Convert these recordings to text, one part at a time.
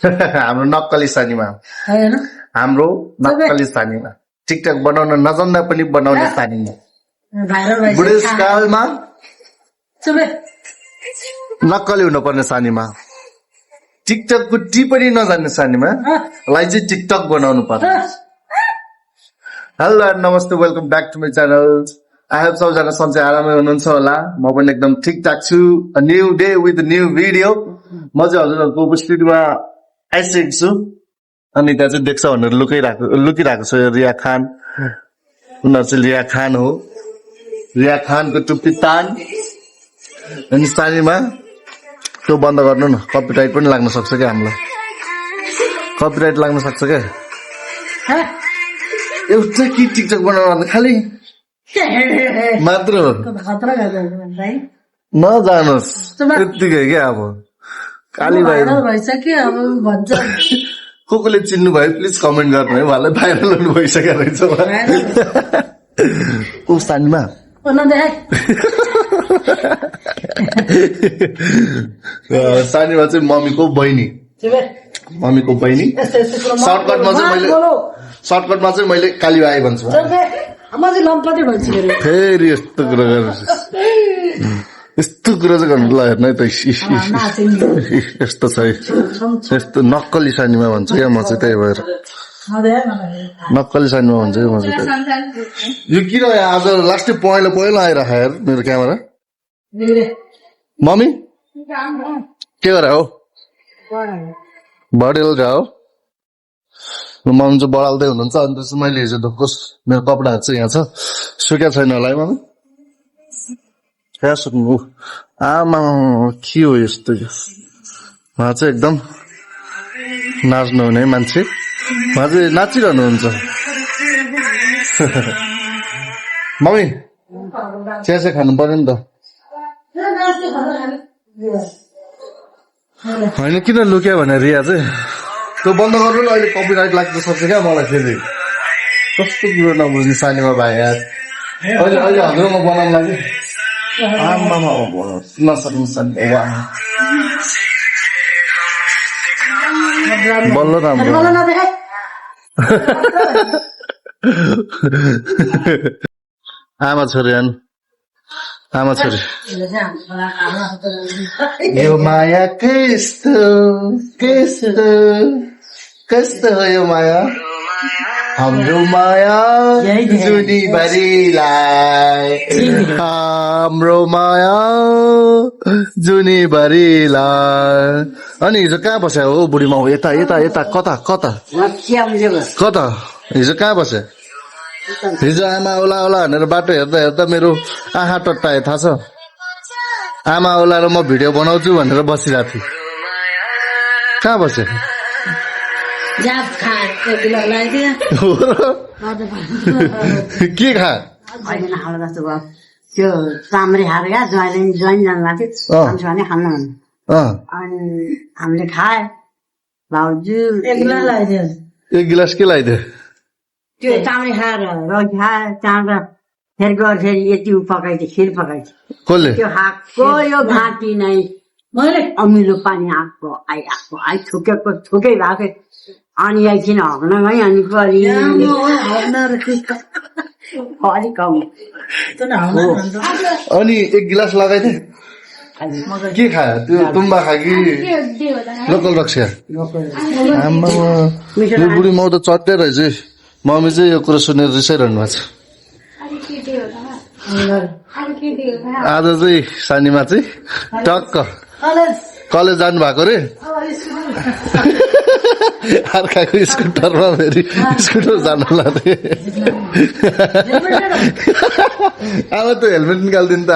हाम्रो नक्कली सानीमा होइन हाम्रो नक्कली सानीमा टिकटक बनाउन नजान्दा पनि बनाउने सानीमा भाइरल भइसक्यो बुढेसकालमा चुपे नक्कली हुनुपर्ने सानीमा टिकटकको टी पनि नजान्ने सानीमा लाई चाहिँ टिकटक बनाउनु पर्छ हेलो नमस्ते welcome back to my channel I hope सबैजना सन्चै आरामै हुनुहुन्छ होला म पनि एकदम ठिकठाक छु new day with new video म चाहिँ हजुरहरूको उपस्थितिमा आइसकेको छु अनि त्यहाँ चाहिँ देख्छ भनेर लुकिरहेको छ रिया खान उनीहरू चाहिँ रिया खान हो रिया खानको टुप्पी तान अनि सानीमा त्यो बन्द गर्नु न कपिराइट पनि लाग्न सक्छ क्या हामीलाई कपिराइट लाग्न सक्छ क्या एउटा कि टिकटक बनाउनु खालि मात्र नजानुहोस् त्यत्तिकै क्या अब काली भाइ भइसक्यो अब भन्छ कोले चिन्नु भयो प्लिज कमेन्ट गर्नु है उहाँलाई भाइरल हुनु भइसकेको रहेछ ऊ सानीमा सानीमा चाहिँ मम्मीको बहिनी सर्टकटमा चाहिँ मैले काली भाइ भन्छु फेरि यस्तो कुरा चाहिँ गर्नु ल हेर्नु है त यस्तो छ यस्तो नक्कली सानीमा भन्छु क्या म चाहिँ त्यही भएर नक्कली सानीमा भन्छु म चाहिँ यो किन आज लास्टै पहिलो आइरहेको यार मेरो क्यामेरा मम्मी के गरे हो बढेल हो मम्मी चाहिँ बढाल्दै हुनुहुन्छ अन्त चाहिँ मैले हिजो ढोको मेरो कपडाहरू चाहिँ यहाँ छ सुक्या छैन होला है मम्मी क्या सुक्नु आमा के हो यस्तो उहाँ चाहिँ एकदम नाच्नु हुने मान्छे उहाँ चाहिँ नाचिरहनुहुन्छ मम्मी चिया चाहिँ खानु पर्यो नि त होइन किन लुक्यो भने रिया चाहिँ त्यो बन्द गर्नु न अहिले कपिराइट लाग्न सक्छ क्या मलाई फेरि कस्तो कुरो नबुझ्ने सानीमा भाइ यार अहिले हजुरमा बनाउनु लाग्यो आमामा नसक्नु सानी बल्ल राम्रो आमा छोरी आमा छोरी यो माया कस्तो हो यो माया हाम्रो माया जुनीभरिलाई हाम्रो माया जुनीभरिलाई अनि हिजो कहाँ बस्यो हो बुढी माउ यता यता यता कता कता कता हिजो कहाँ बस्यो हिजो आमा ओला भनेर बाटो हेर्दा हेर्दा मेरो आँखा टट्टाए थाहा छ आमा ओला र म भिडियो बनाउँछु भनेर बसिरहेको थिएँ कहाँ बस्यो के खा त्यो चाम्रे खाएर क्या ज्वाइन जानुभएको थियो भने खानु अनि हामीले खाए भाउजू एक गिलास के लगाइदियो त्यो चाम्रे खाएर रगी खाए त्यहाँबाट फेरि गएर फेरि यति पकाइदियो खिर पकाइदियो कसले त्यो खाएको यो घाँटी नै अमिलो पानी आएको आई थुकेको थुकै भएको अनि एकछिन हग्न गएँ अनि अलिक कम अनि एक गिलास लगाइदिए के खायो त्यो तुम्बा खा कि लोकल रक्सिया आमा यो बुढी माउ त चट्टै रहेछ मम्मी चाहिँ यो कुरो सुनेर रिसाइरहनु भएको छ आज चाहिँ सानीमा चाहिँ टक्क कलेज जानु भएको रे अर्काको स्कुटरमा फेरि स्कुटर जानु लाग्यो अब त हेलमेट निकालिदिनु त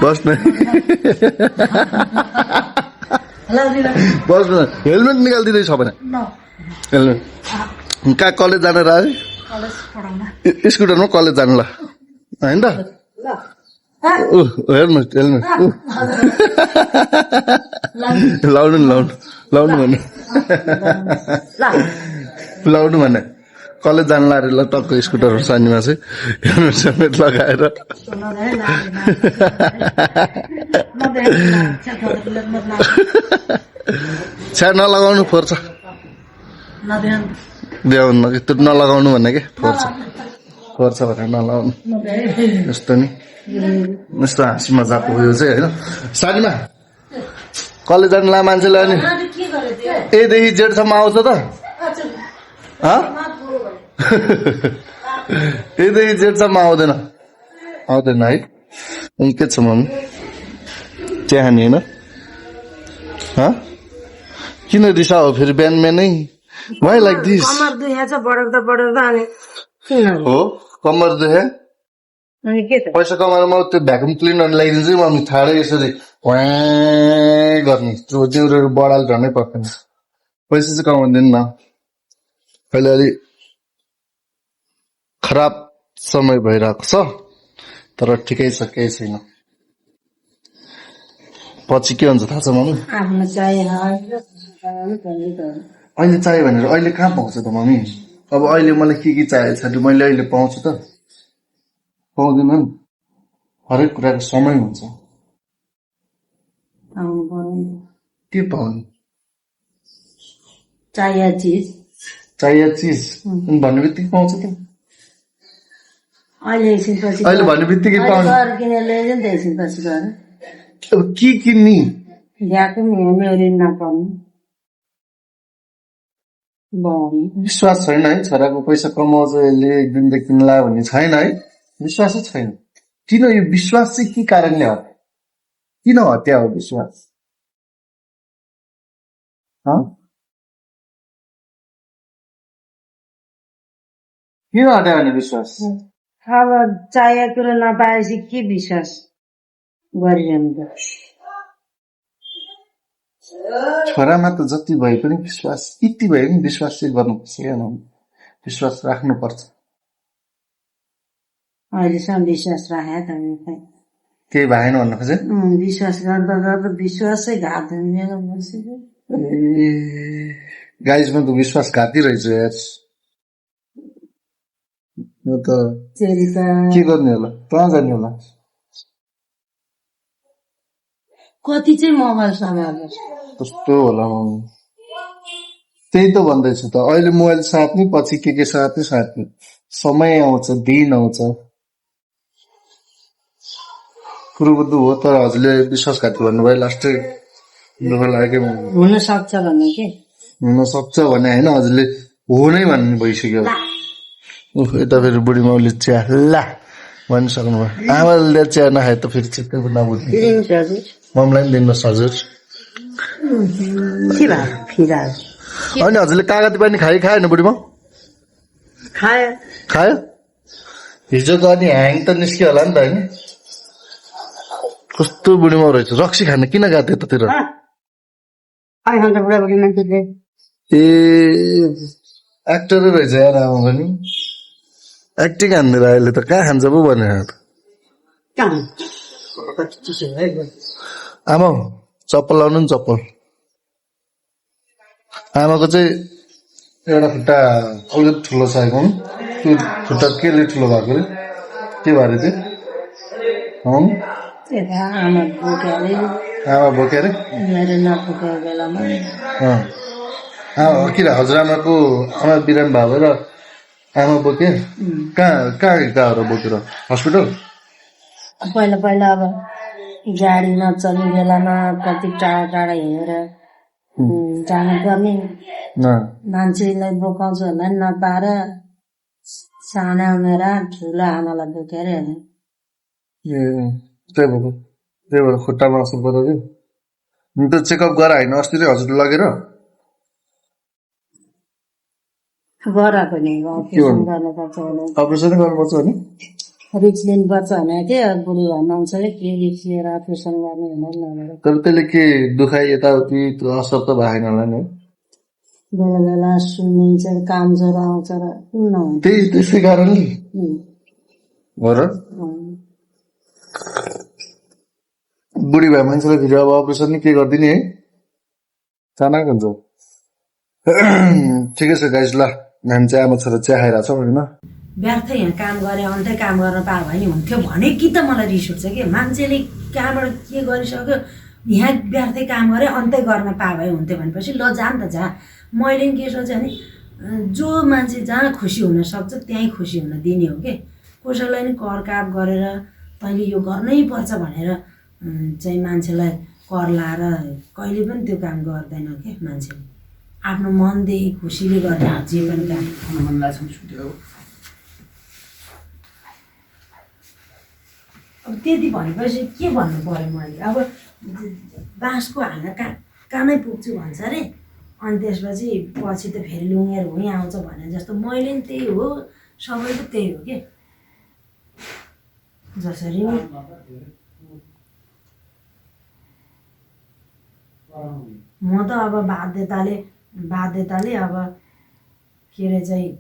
बस्नु बस्नु हेलमेट निकालिदिँदै छ भने हेलमेट कहाँ कलेज जानु र स्कुटरमा कलेज जानु ल होइन त हेलमेट हेलमेट लाउनु भने लाउनु भने कलेज जानु लाग्यो ल टक्क स्कुटरहरू सानीमा चाहिँ हेलमेट सेलमेट लगाएर छ्या नलगाउनु पर्छ देउन कि त्यो नलगाउनु भन्ने के पर्छ भनेर नलगाउनु यस्तो नि यस्तो हाँसी मजाको उयो चाहिँ होइन सानीमा कलेज जानु ला मान्छेले अनि एदेखि जेठसम्म आउँछ त एदेखि जेठसम्म आउँदैन है अनि के छ मम्मी चिया खाने होइन किन रिसा हो फेरि बिहान बिहानै वाइ लाइक दिस कमर दुखेछ बढ्दा अनि हो कम्मर दुखे अनि के त पैसा कमाएर म त्यो भ्याकुम क्लिनर ल्याइदिन्छु नि मम्मी ठाडै यसरी वाँ गर्ने जिउहरू बढाल झनै पर्दैन पैसा चाहिँ कमाउँदैन न अहिले अलि खराब समय भइरहेको छ तर ठिकै छ केही छैन पछि के हुन्छ थाहा छ मम्मी आफ्नो चाहिँ अहिले चाहियो भनेर अहिले कहाँ पाउँछ त मम्मी अब अहिले मलाई के चाहिएको छ मैले अहिले पाउँछु त पाउँदैन नि हरेक कुराको समय हुन्छ के पाउने चाहियो चिज भन्ने बित्तिकै पाउँछ त अहिले भन्ने बित्तिकै पाउने अब के किन्ने विश्वास छैन है छोराको पैसा कमाउँछ यसले एक दिनदेखि किन्ला भन्ने छैन है विश्वासै छैन किन यो विश्वास चाहिँ के कारणले हो किन हत्या हो विश्वास किन हत्या भने विश्वास अब चाहिएको कुरो नपाएपछि के विश्वास गरिरहनु त छोरामा त जति भए पनि विश्वास यति भए पनि विश्वास चाहिँ गर्नुपर्छ क्या विश्वास राख्नुपर्छ अहिलेसम्म विश्वास राखे त केही भएन भन्न खोजे विश्वास गर्दा गर्दा विश्वासै घात गाइजमा त विश्वासघाती रहेछ यार यो त के गर्ने होला कहाँ जाने होला कति चाहिँ मोबाइल समाल्छ कस्तो होला मम्मी त्यही त भन्दैछु त अहिले मोबाइल साट्ने पछि के साट्ने समय आउँछ दिन आउँछ कुरो बुद्धु हो तर हजुरले विश्वासघाती भन्नुभयो लास्टै दुःख लाग्यो हुन सक्छ भन्ने के हुन सक्छ भने होइन हजुरले हो नै भन्ने भइसक्यो यता फेरि बुढी माउले चिया ला भनिसक्नु भयो आमाले चिया नखाए त फेरि चित्तै नबुझ्ने ममलाई पनि दिनुहोस् हजुर अनि हजुरले कागती पानी खाएन बुढीमा खायो हिजोको अनि ह्याङ त निस्क्यो होला नि त होइन कस्तो बुढीमा रहेछ रक्सी खान किन गएको त्यतातिर ए एक्टरै रहेछ यार आमा पनि एक्टिङ हान्दिएर अहिले त कहाँ खान्छ पो भनेर आमा चप्पल लाउनु नि चप्पल आमाको चाहिँ एउटा खुट्टा अलिक ठुलो छ त्यो खुट्टा केले ठुलो भएको रे के भएर चाहिँ आमा बोकेर किन हजुरआमाको आमा बिरामी भयो र आमा बोके कहाँ बोकेर हस्पिटल पहिला पहिला अब गाडी नचल्ने बेलामा कति टाढा टाढा हिँडेर जानु पर्ने मान्छेलाई बोकाउँछ होला नि नपाएर साना उमेर ठुलो आमालाई बोकेर ए त्यही भएर खुट्टामा असर पर्यो नि त चेकअप गराएर होइन अस्ति नै हजुर लगेर गराएको नि अपरेसनै गर्नुपर्छ भने रिक्स लिनुपर्छ भने के बुढी भन्नुहुन्छ के रिक्स लिएर अपरेसन गर्ने भनेर तर त्यसले के दुखाइ यताउति असर त भएन होला नि बेला बेला सुनिन्छ काम ज्वरो आउँछ र त्यही त्यसै कारणले बुढी भए मान्छेलाई फेरि अब अपरेसन नि के गरिदिने है चाहना हुन्छ ठिकै छ गाइज ल नानी चाहिँ आमा छोरा चिया खाइरहेको छ होइन व्यर्थ यहाँ काम गरे अन्त्य काम गर्न पाए भने हुन्थ्यो भने कि त मलाई रिस उठ्छ कि मान्छेले कहाँबाट के गरिसक्यो यहाँ व्यर्थै काम गरे अन्त्य गर्न पाए भए हुन्थ्यो भनेपछि ल जा नि त जा मैले नि के सोचेँ भने जो मान्छे जहाँ खुसी हुन सक्छ त्यहीँ खुसी हुन दिने हो कि कसैलाई नि करकाप गरेर तैँले यो गर्नै पर्छ भनेर चाहिँ मान्छेलाई कर लाएर कहिले पनि त्यो काम गर्दैन के मान्छेले आफ्नो मनदेखि खुसीले गर्ने हो जे पनि काम मन लाग्छ छुट्यो अब त्यति भनेपछि के भन्नु पऱ्यो मैले अब बाँसको हाल्न कानै पुग्छु भन्छ अरे अनि त्यसपछि पछि त फेरि लुङ्गेर भुइँ आउँछ भने जस्तो मैले नि त्यही हो सबैको त्यही हो कि जसरी म त अब बाध्यताले अब के अरे चाहिँ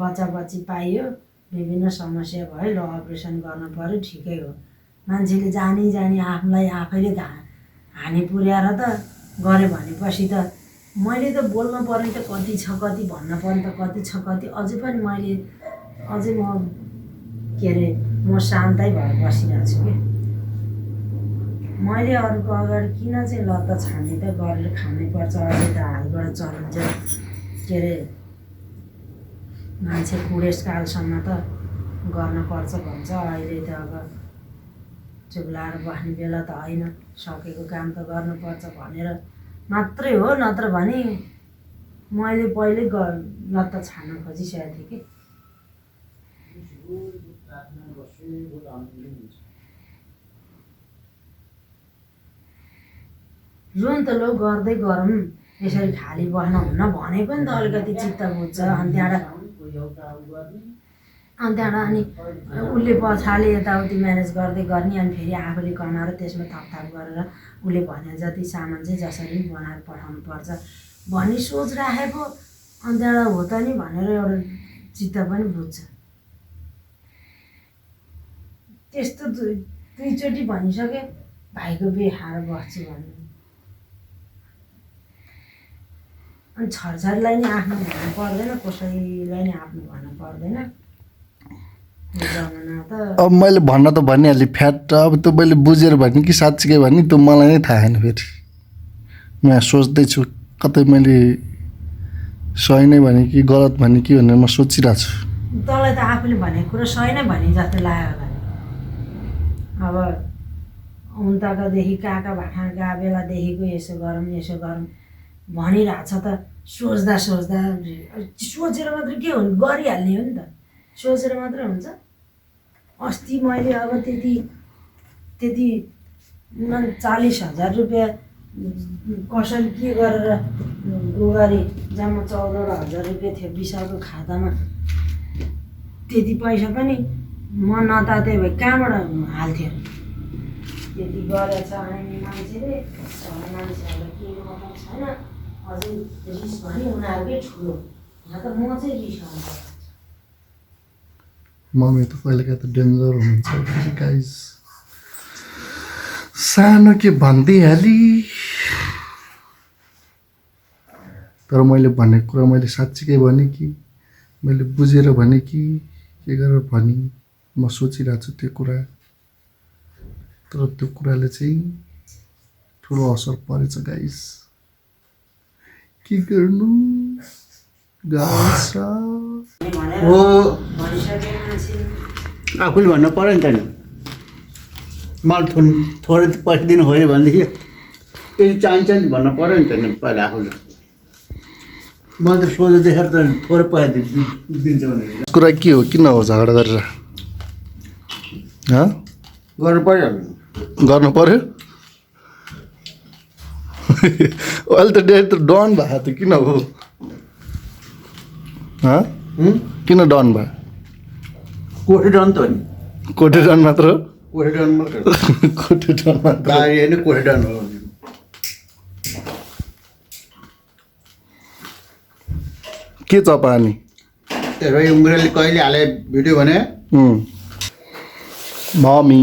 बच्चा बच्ची पाइयो विभिन्न समस्या भयो ल अपरेसन गर्न पर्यो ठिकै हो मान्छेले जानी आफूलाई आफैले हानि पुर्याएर त गऱ्यो भनेपछि त मैले त बोल्न पर्ने त कति छ कति भन्न पर्ने त कति छ कति अझै पनि मैले अझै म के अरे म शान्तै भएर बसिरहेको छु कि मैले अरूको अगाडि किन चाहिँ लत्त छान्ने त गरेर खानै पर्छ अझै त हालबाट चलिन्छ के अरे मान्छे बुढेसकालसम्म त गर्नुपर्छ भन्छ अहिले त अब चुप्लाएर बस्ने बेला त होइन सकेको काम त गर्नुपर्छ भनेर मात्रै हो नत्र भने मैले पहिले लत्त छान्न खोजिसकेको थिएँ कि जुन त लो गर्दै गरौँ यसरी खाली बस्न हुन्न भनेको नि त अलिकति चित्त बुझ्छ अनि त्यहाँबाट अनि उसले पछाडि यताउति म्यानेज गर्दै गर्ने अनि फेरि आफूले कमाएर त्यसमा थपथाप गरेर उसले भने जति सामान चाहिँ जसरी पनि बनाएर पठाउनु पर्छ भन्ने सोच राखेको अनि त्यहाँबाट हो त नि भनेर एउटा चित्त पनि बुझ्छ त्यस्तो दुईचोटि भनिसकेँ भाइको बिहे खाएर बस्छु भन्नु अनि छरछारीलाई नि आफ्नो भन्नु पर्दैन कसैलाई नि आफ्नो भन्नु पर्दैन अब मैले भन्न त भनिहालेँ फ्याट अब त्यो मैले बुझेर भने कि साँच्चीकै भने त्यो मलाई नै थाहा छैन फेरि म यहाँ सोच्दैछु कतै मैले सही नै भने कि गलत भने कि भनेर म सोचिरहेको छु तँलाई त आफूले भनेको कुरा सही नै भने जस्तो लाग्यो होला अब उन्ताकादेखि काका भाखा गए बेलादेखिको यसो गरौँ भनिरहेको छ त सोच्दा सोचेर मात्रै के हुन्छ गरिहाल्ने हो नि त सोचेर मात्रै हुन्छ अस्ति मैले अब त्यति 40,000 रुपियाँ कसैले के गरेर उगारी जम्मा 14,000 रुपियाँ थियो विशालको खातामा त्यति पैसा पनि म नताते भए कहाँबाट हाल्थ्यो त्यति गरेछ अनि मान्छेले मान्छेहरूलाई के मतलब छैन अझै रिस भने उनीहरूकै ठुलो यहाँ त म चाहिँ रिस आउँछ मम्मी त पहिला त डेन्जर हुनुहुन्छ गाइस सानो के भनिदिइहाली तर मैले भनेको कुरा मैले साँच्चीकै भने कि मैले बुझेर भने कि के गरेर भने म सोचिरहेको छु त्यो कुरा तर त्यो कुराले चाहिँ ठुलो असर परेछ गाइस के गर्नु गाइस हो आफूले भन्नु पऱ्यो नि त नि मलाई थोरै पैसा दिनु खोज्यो भनेदेखि यदि चाहिन्छ नि भन्नु पऱ्यो नि त नि पहिला आफूले मैले त सोझो देखेर त थोरै पैसा दिन्छ भनेर कुरा के हो किन हो झगडा गरेर गर्नु पऱ्यो गर्नु पर्यो अहिले त डेढ त डन भएको त किन हो किन डन भयो कोठे डन त हो नि कोठे डन मात्र हो कोठे डन मात्र कोठे डन मात्र बारी होइन कोठे डन हो के छ पानी त्यसो भए उम्रेले कहिले हाले भिडियो भने मम्मी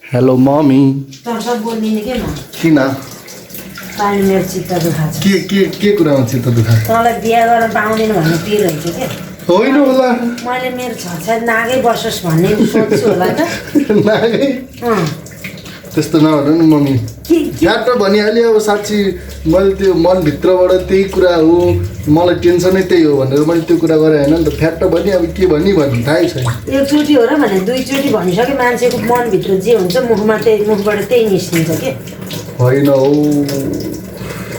हेलो मम्मी तर बोल्ने के किन पानी मेरो चित्त दुखाएको छ के कुरामा चित्त दुखा तँलाई बिहा गरेर पाउँदैन भन्ने पिर हुन्छ क्या होइन होला मैले मेरो छाछा नागै बसोस् भन्ने सोच्छु होला त नागै अँ त्यस्तो नभन्नु नि मम्मी याद त भनिहाल्यो अब साँच्ची मैले त्यो मनभित्रबाट त्यही कुरा हो मलाई टेन्सनै त्यही हो भनेर मैले त्यो कुरा गरेँ होइन नि त फ्याट त भने अब के भन्ने थाहै छैन एकचोटि हो र भने दुईचोटि भनिसक्यो मान्छेको मनभित्र जे हुन्छ मुखबाट त्यही निस्किन्छ के होइन हौ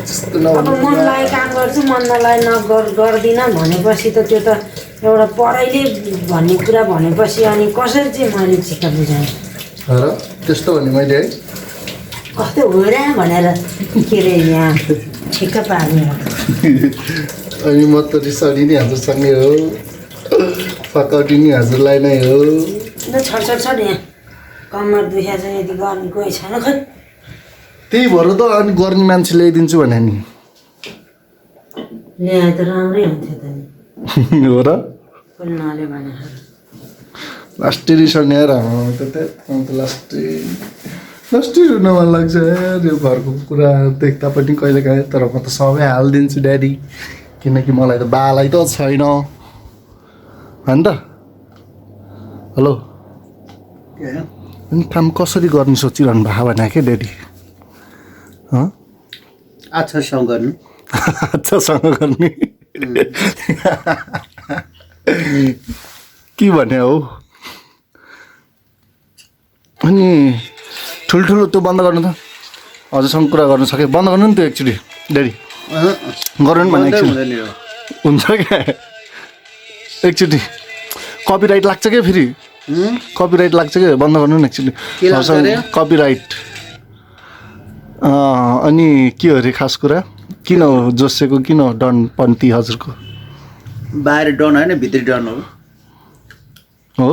त्यस्तो अब नभन्नु मन लागे काम गर्छु मन नलागे गर्दिनँ भनेपछि त त्यो त एउटा पढाइले भन्ने कुरा भनेपछि अनि कसरी चाहिँ मैले चित्त बुझाएँ र त्यस्तो भने मैले है कस्तो हो र भनेर के अरे यहाँ ठिक्क पार्ने अनि म त रिसाउने नि हजुरसँगै हो फकाउने नि हजुरलाई नै हो छट यहाँ कम्मर दुखा चाहिँ यदि गर्ने कोही छैन खै त्यही भएर त अनि गर्ने मान्छे ल्याइदिन्छु भने नि ल्याए त राम्रै हुन्थ्यो त नि हो र कसले नले भने लास्टै रिसाउने यार अन्त लास्टै रुन मन लाग्छ यार यो घरको कुरा देख्दा पनि कहिले काहीँ तर म त सबै हालिदिन्छु ड्याडी किनकि मलाई त बालाई त छैन होइन त हेलो अनि काम कसरी गर्ने सोचिरहनु भएको भने क्या ड्याडी आच्छासँग गर्नु आच्छासँग गर्ने के भने हौ अनि ठुल्ठुलो त्यो बन्द गर्नु त हजुरसँग कुरा गर्नु सक्यो बन्द गर्नु नि त्यो एकचोटि ड्याडी गर्नु नि भने एकचोटि हुन्छ क्या एकचोटि कपिराइट लाग्छ क्या फेरि कपिराइट लाग्छ क्या बन्द गर्नु नि एकचोटि कपिराइट अनि के हो अरे खास कुरा किन हो जोसेको किन हो डन पन्ती हजुरको बाहिर डन होइन भित्री डन हो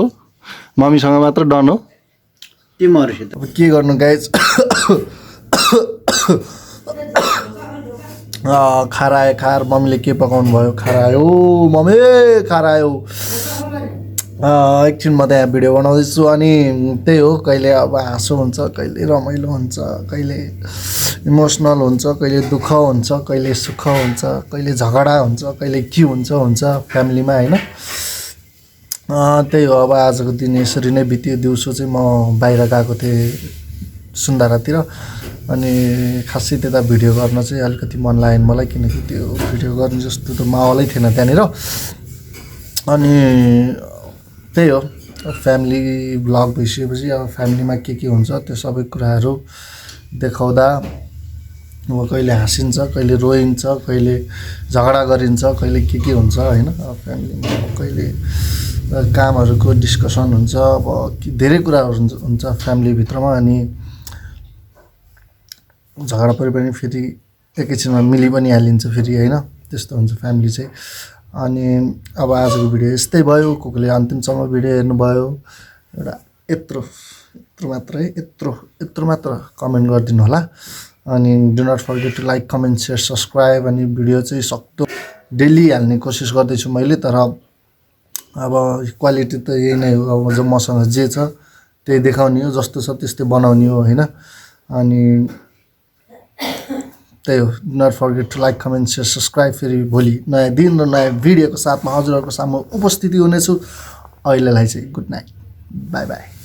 मम्मीसँग मात्र डन हो तिमीहरूसित अब के गर्नु गाइज खार मम्मीले के पकाउनु भयो खारायो मम्मी खारायो एकछिन म त्यहाँ भिडियो बनाउँदैछु अनि त्यही हो कहिले अब हाँसो हुन्छ कहिले रमाइलो हुन्छ कहिले इमोसनल हुन्छ कहिले दुःख हुन्छ कहिले सुख हुन्छ कहिले झगडा हुन्छ कहिले के हुन्छ फ्यामिलीमा होइन त्यही हो अब आजको दिन यसरी नै बित्यो दिउँसो चाहिँ म बाहिर गएको थिएँ सुन्दारातिर अनि खासै त्यता भिडियो गर्न चाहिँ अलिकति मन लागेन मलाई किनकि त्यो भिडियो गर्ने जस्तो त माहौलै थिएन त्यहाँनिर अनि त्यही हो फ्यामिली ब्लग भइसकेपछि अब फ्यामिलीमा के हुन्छ त्यो सबै कुराहरू देखाउँदा अब कहिले हाँसिन्छ कहिले रोइन्छ कहिले झगडा गरिन्छ कहिले के हुन्छ होइन फ्यामिलीमा कहिले कामहरूको डिस्कसन हुन्छ अब धेरै कुराहरू हुन्छ फ्यामिलीभित्रमा अनि झगडा परे पनि फेरि एकैछिनमा मिली पनि हालिन्छ फेरि होइन त्यस्तो हुन्छ फ्यामिली चाहिँ अनि अब आजको भिडियो यस्तै भयो कोले अन्तिमसम्म भिडियो हेर्नुभयो एउटा यत्रो मात्र कमेन्ट गरिदिनु होला अनि do not forget to like comment share subscribe अनि भिडियो चाहिँ सक्दो डेली हाल्ने कोसिस गर्दैछु मैले तर अब क्वालिटी त यही नै हो अब जो मसँग जे छ त्यही देखाउने हो जस्तो छ त्यस्तै बनाउने हो होइन अनि त्यही हो do not forget to like comment share subscribe फेरि भोलि नयाँ दिन र नयाँ भिडियोको साथमा हजुरहरूको सामु उपस्थिति हुनेछु अहिलेलाई चाहिँ गुड नाइट बाई बाई